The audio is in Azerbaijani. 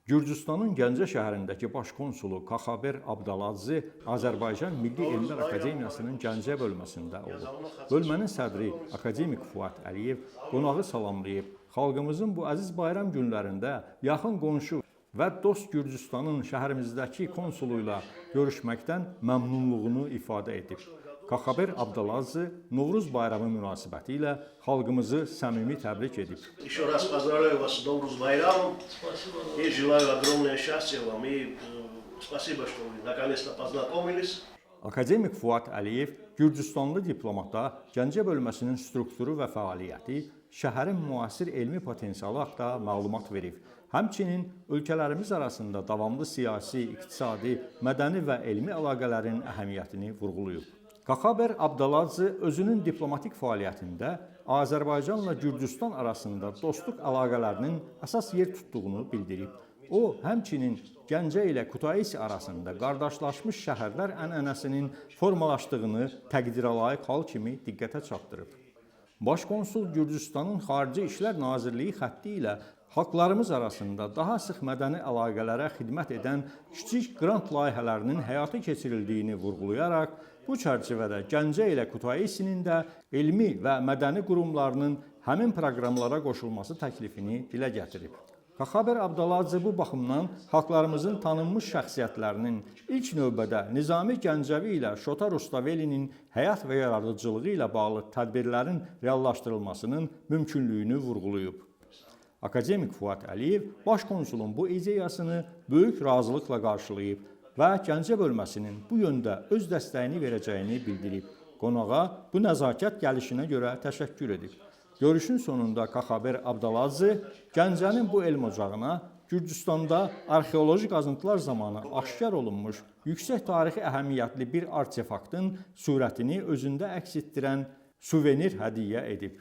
Gürcüstanın Gəncə şəhərindəki baş konsulu Kaxaber Abdaladze Azərbaycan Milli Elmlər Akademiyasının Gəncə bölməsində olub. Bölmənin sədri akademik Fuad Əliyev qonağı salamlayıb, xalqımızın bu əziz bayram günlərində yaxın qonşu və dost Gürcüstanın şəhərimizdəki konsulu ilə görüşməkdən məmnunluğunu ifadə edib. Kaxaber Abdaladze Novruz bayramı münasibəti ilə xalqımızı səmimi təbrik edib. Еще раз поздравляю вас с Новруз Байрамом Спасибо. И желаю огромное счастья вам. И спасибо, что вы наконец-то познакомились. Akademik Fuad Əliyev Gürcüstanlı diplomata Gəncə bölməsinin strukturu və fəaliyyəti, şəhərin müasir elmi potensialı haqqında məlumat verib. Həmçinin ölkələrimiz arasında davamlı siyasi, iqtisadi, mədəni və elmi əlaqələrin əhəmiyyətini vurğulayıb. Kaxaber Abdaladze özünün diplomatik fəaliyyətində Azərbaycanla Gürcüstan arasında dostluq əlaqələrinin əsas yer tutduğunu bildirib. O, həmçinin Gəncə ilə Kutaisi arasında qardaşlaşmış şəhərlər ənənəsinin formalaşdığını təqdirə layiq hal kimi diqqətə çatdırıb. Baş konsul Gürcüstanın Xarici İşlər Nazirliyi xətti ilə xalqlarımız arasında daha sıx mədəni əlaqələrə xidmət edən kiçik qrant layihələrinin həyata keçirildiyini vurğulayaraq, bu çərçivədə Gəncə ilə Kutaisinin də elmi və mədəni qurumlarının həmin proqramlara qoşulması təklifini dilə gətirib. Kaxaber Abdaladze bu baxımdan xalqlarımızın tanınmış şəxsiyyətlərinin, ilk növbədə Nizami Gəncəvi ilə Şota Rustavelinin həyat və yaradıcılığı ilə bağlı tədbirlərin reallaşdırılmasının mümkünlüyünü vurğulayıb. Akademik Fuad Əliyev baş konsulun bu ideyasını böyük razılıqla qarşılayıb və Gəncə bölməsinin bu yöndə öz dəstəyini verəcəyini bildirib. Qonağa bu nəzakət gəlişinə görə təşəkkür edib. Görüşün sonunda Kaxaber Abdaladze Gəncənin bu elm ocağına Gürcüstanda arxeoloji qazıntılar zamanı aşkar olunmuş yüksək tarixi əhəmiyyətli bir artefaktın surətini özündə əks etdirən suvenir hədiyyə edib.